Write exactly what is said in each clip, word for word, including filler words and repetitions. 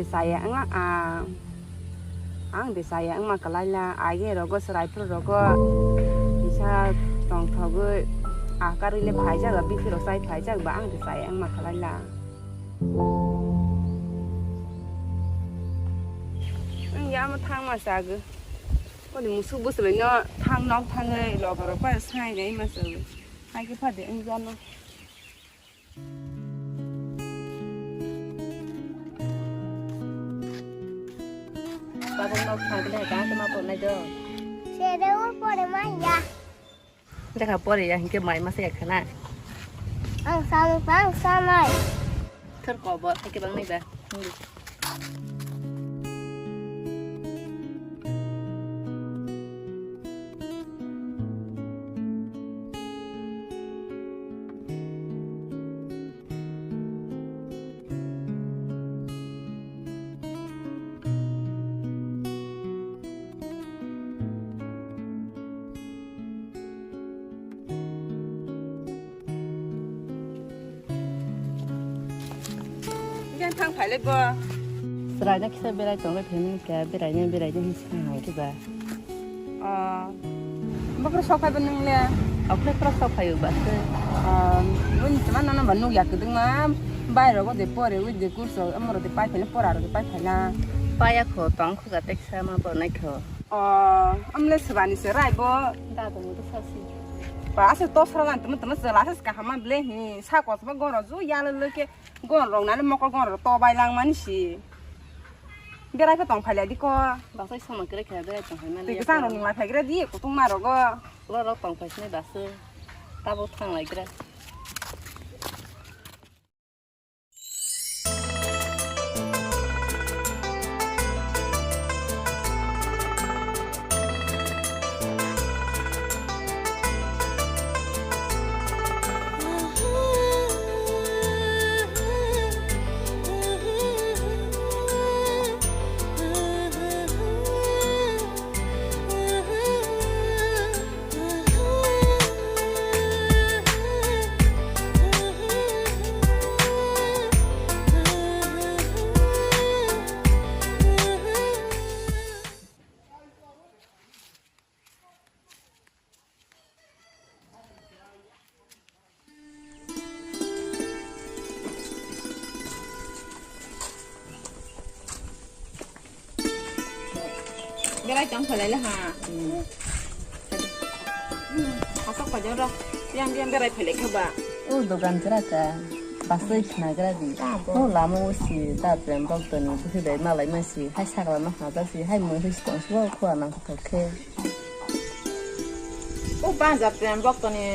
Saya wngma, ah, ang de saya wngma kwlaila, age rogo, chwrai phuru rogo, kisa tongthogwi, ah, karwi le phaijak, bisi rok chai phaijak ba, ang de saya wngma kwlaila. Wng ya, omo thangma chagwi. Koni musuk bwswlwino thang nok thangwi logo rok bai sai nai ma chagwi. Hai khe phade wng jano. Tabuk nok thang khe dai, kaham khe ma pornai do. Sere o pore ma ya. Dekha pore ya, hinkhe mai masa ya khana. Ang samung pa, ang samai. Thar ko bo, hai khe bang nai ba. Yang thang phai le bo. Chwraino kisa berai tong le phai mani kha, berai nai, berai nai hinwi sa hai khe ba. Ah, bokro sok phai bo nung le? Okre kro sok phai ba se. Ah, bun tama nana ba nuk yak ding ma. Bai rogo de pore wi de kurso, amoro de pai phai le pora ro de pai phai na. Paya kho tong kho ga tek sa ma bo nai kho. Oh, amle swbani se rai bo. Da bo mo sa si. Ba se to sra lan tama tama se la se kaham ble hi. Sa ko ba goro ju ya le le ke goro rong na le mokol goro to bai lang mani si. Berai pha tong phai le di ko. Ba sai sama kre khe berai tong phai mani. Te ke sang rong lai phai kre di ko tung ma rogo. Lo ro tong phai sini ba se. Ta bo thang lai kre. Berai tong phalai le ha. Hatok pajak rok. Yang yang berai phalai kha ba. O dogan kra ka. Basai khna gra di. Tamo. No lama o si da prem bok toni busi dai malai ma si. Hai sakla ma ha da si. Hai mo hi si tong si bo khwa nang kha khe. O banja prem boktoni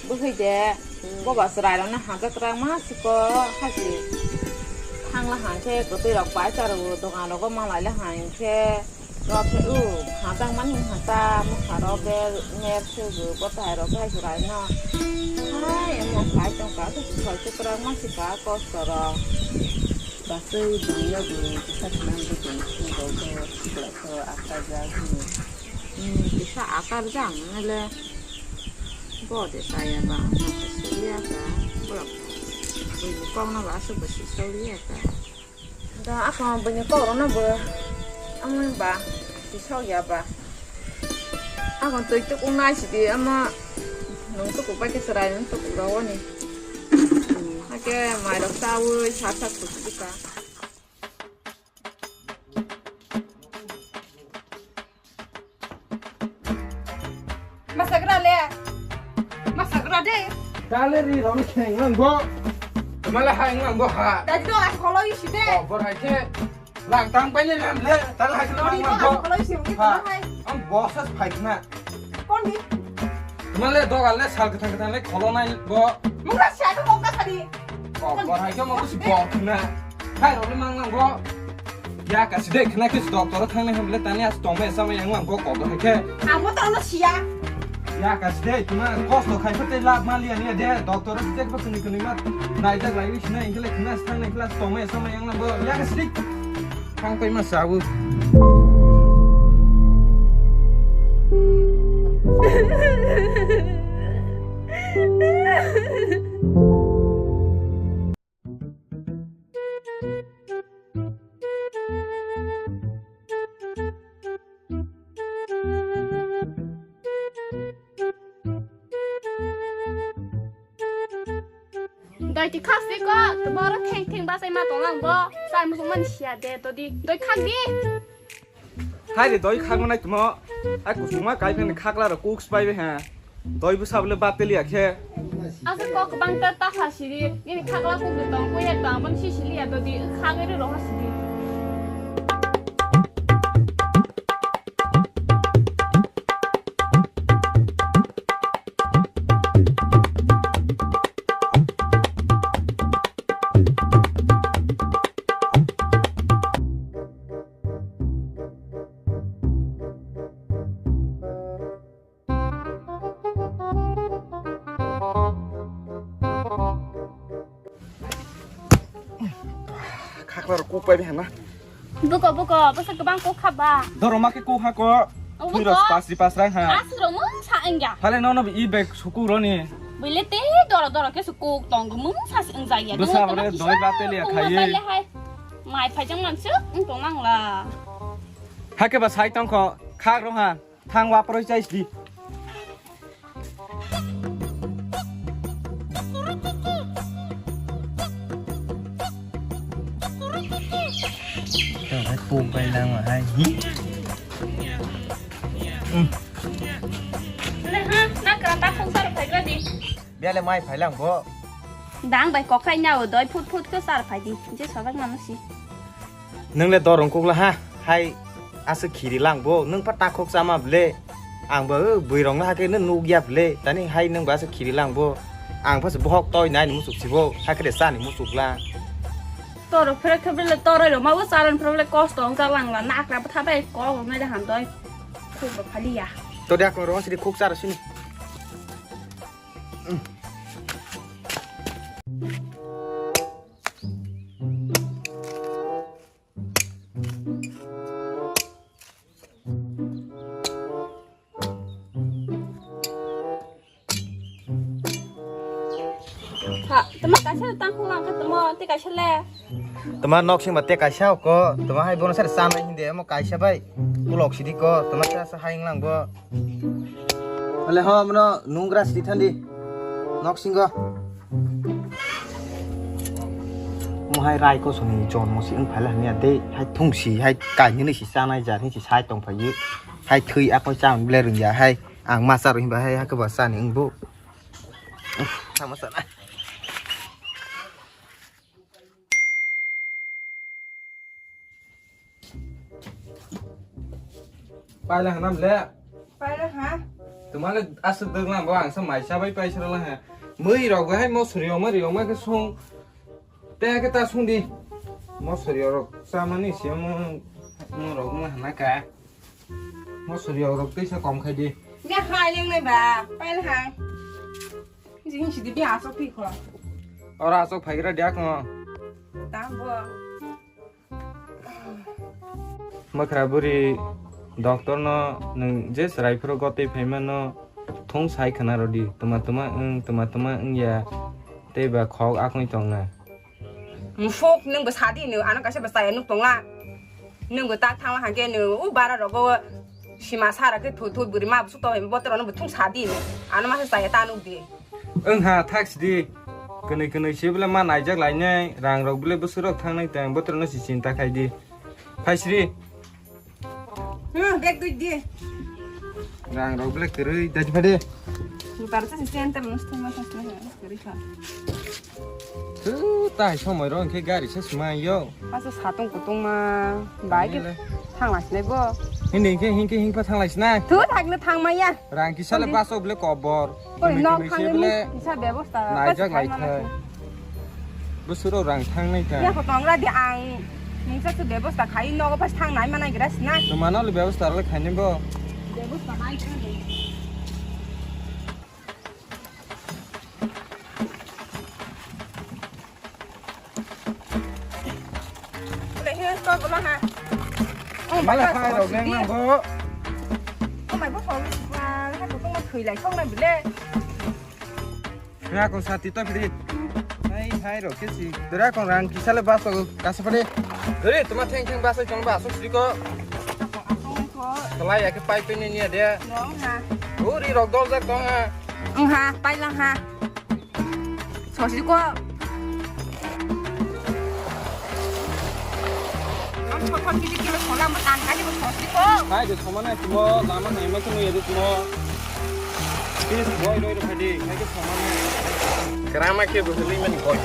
bwsai de, hmm, boba chwrai rokno hamjak kwrak ma siko, hasi thangla hang khe kwtwi rok pai charo, dogan rogo malai le hang khe, rok khe o hamjak mani hata mwkha rok be mer se bo, bo tai rok hai chwrai no hai emo sai tong ka, soi se kwrak ma sika kosto rok. Basai bwrwi rok bo kisa khna bwtwi sung rok bo sikla khe akhajak hwnwi. Hmm, kisa akarjak nele. Bo de chaya ba, ang khe siliya ka. Borok buini kok no ba aswk bo sisok liya ka. Da ako buini kok rok no bo, amo ba sisok ya ba. Ako twi tuk ung nai sidi, amo nung tuk bai khe chwrai nung tuk rok ni. Ake mai rok chawi sa sa tuk tuk ka. Masagra le. Masagra de. Dale ri rom kheng nang bo. Mala hai nang bo ha. Dadi do as kholo isi de. Oh, bor hai khe. Lang tang pai le lam le. Dale hai nang bo. Kholo isi ngi ha. Hai. Ang boss as phai khna. Kondi? Male dogal le sal kwthang kwthang le kholo nai bo. Mungsa siya to kok kasari. Kok bor hai khe mo kusi bor khna. Hai rok le mang nang bo. Ya kasi de khna kis doctor thang nai hemle tani as tong me sa me yang mang bo kok hai khe. Amo to no siya. Ya kasi de tuma kosto khai pate lab ma liya niya de doctor si de ko sini kuni ma. Nai jak lai wis na ingkle khna thang nai klas tong me sa me yang mang bo. Ya kasi de. Thang pai ma sabu. Doi ti khak si ko, tamo oro theng theng basai ma tong ang bo. Sai musuk man sia de to di. Doi khak di. Hai re, doi khak manai tamo. Ai kusuma kai phani khakla ro kuk spai be ha. Doi bwsa bole bateli ya khe. Asa kok bang ta ta ha siri. Nini khakla kuk de tong ko ya tong ban si sili ya to di. Khak ri ro ha siri. Khakla rok kuk pai hana. Buko, buko, bwsa kwbang kuk kha ba. Doro ma khe kuk ha ko. Oh, thwi rok buko. Pasri pasrang ha. Aswk rok mung sa engya. Hale no no i bag suku roni. Bwle te doro doro khe sukuk tong mung sa se wng jak ya. Bwsa bore doi ba teli ya khai. Mai phai jang man se wng tong ang la. Hake ba sai tong kho khak rok ha. Thang wa poroi chais di. Hai pum pai lang ma hai. Hmm. Le ha, na kran ta khung sar phai gra di. Bia le mai phai lang bo. Dang bai kok khai na o doi phut phut khe sar phai di. Je sabak manu si. Nwng le dorong kukla ha, hai aswk khiri lang bo, nwng pha takhuk chama ble. Ang bo, o, bwrwi rok no hakhe nwng nuk ya ble, tani hai nwng bo aswk khiri lang bo. Ang pha se bohok toi nai ni musuk si bo, hakhe de cha ni musuk la. Toro phere khe ble toro rok ma bo charon phere ble kosto wng jak lang la, nakra bwtha bai kok rok nai de han doi. Khuk bo phali ya. To de akon rong sidi khuk chara sini. Ha, tama kaisa tang khung lang kha tamo, te kaisa le. Tama nok sing ba te kaisa ko, tama hai bono sar chama hindi, mo kaisa bai. Ulok sidi ko, tama sa sa hai lang bo. Ale ho, mano nungra sidi thandi. Nok singo. Mo hai rai ko soni jon mo si ang phala hanya de, hai thung si, hai kai ni si sanai ja ni si sai tong phayi. Hai thui akoi chang ble rung ya, hai ang ma sa ro hin ba hai ha ko ba sa ni ang bu. Sama sa na. Paila hanam le. Paila ha. Tumale asuk dwglam bo ang sa maisa bai paisra la ha. Mui rok hai mo suri oma ri oma ke song. Te ke ta song di. Mo suri rok sa mani si mo mo rok mo hana ka. Mo suri rok tei sa kom khai di. Ga hai leng nai ba. Paila ha. Jing si di bi asok pi kho. Ora asok phaigra dia ko. Tambo. Mwkhra bwrwi doctor no nwng je chwrai phuru gotwi phaima no thung sai khna rw di, twma twma wng, twma twma wng ya, tei ba khok akoi tong na. Musuk, nwng bo sa di, nwng ano kaisa bo chaya nuk tong la. Nwng bo tak thang la hang khe nwng o bara rogo sima sara khe thut thut bwrwi ma busu to bote rok no bo thung sa di, ano ma se chaya ta nuk di. Wng ha, thak sidi. Kwnwi kwnwi se bwle ma naijak lainai, rang rok bwle bwswk rok thangnai tang, botrok no si chinta khai di. Phai sidi. Hmm, bag dui di. Rang rok bwle kwrwi, dai phai di. Lutar sa si center no sthung ma sa sthung ma kwrwi kha. Tu tai somoi rok hwnkhe gari sa swmai yo. Asa satung kutung ma, bai ke. Thang lai sinai bo. Hindi hwnkhe, hwnkhe, hwnkhe thang lai sinai. Tu thak no thang ma ya. Rang kisa le bus o bwle kobor. Oi, kwnwi nok kwnwi se thangni bwle kisa bebosta. Naijak lai thai. Bwswk rok rang thang nai ta. Ya ko tongra di ang. Nungsa se bebosta khai nogo pas thang nai manai gra sina. Twmano le bebosta le khai ni bo. Bebosta nai thang. Mala khai rok neng nang bo. Oh my god, hai ko tong thoi lai song na bile. Nga ko sati to phiri. Hai hai rok ke si. Dora ko rang kisa le bus ko kasa pade. Dore tuma theng theng bus ai tong bus ko. Kalai ya ke pai pe ni ni de. Uri rok dol jak tong ha. Ong ha, pai lang ha. Sosi ko. Hai de, somana timo, lama hai ma timo yadu timo. Please, boy, boy, boy, di, hai ke somana. Kerama ke bu heli mani boy.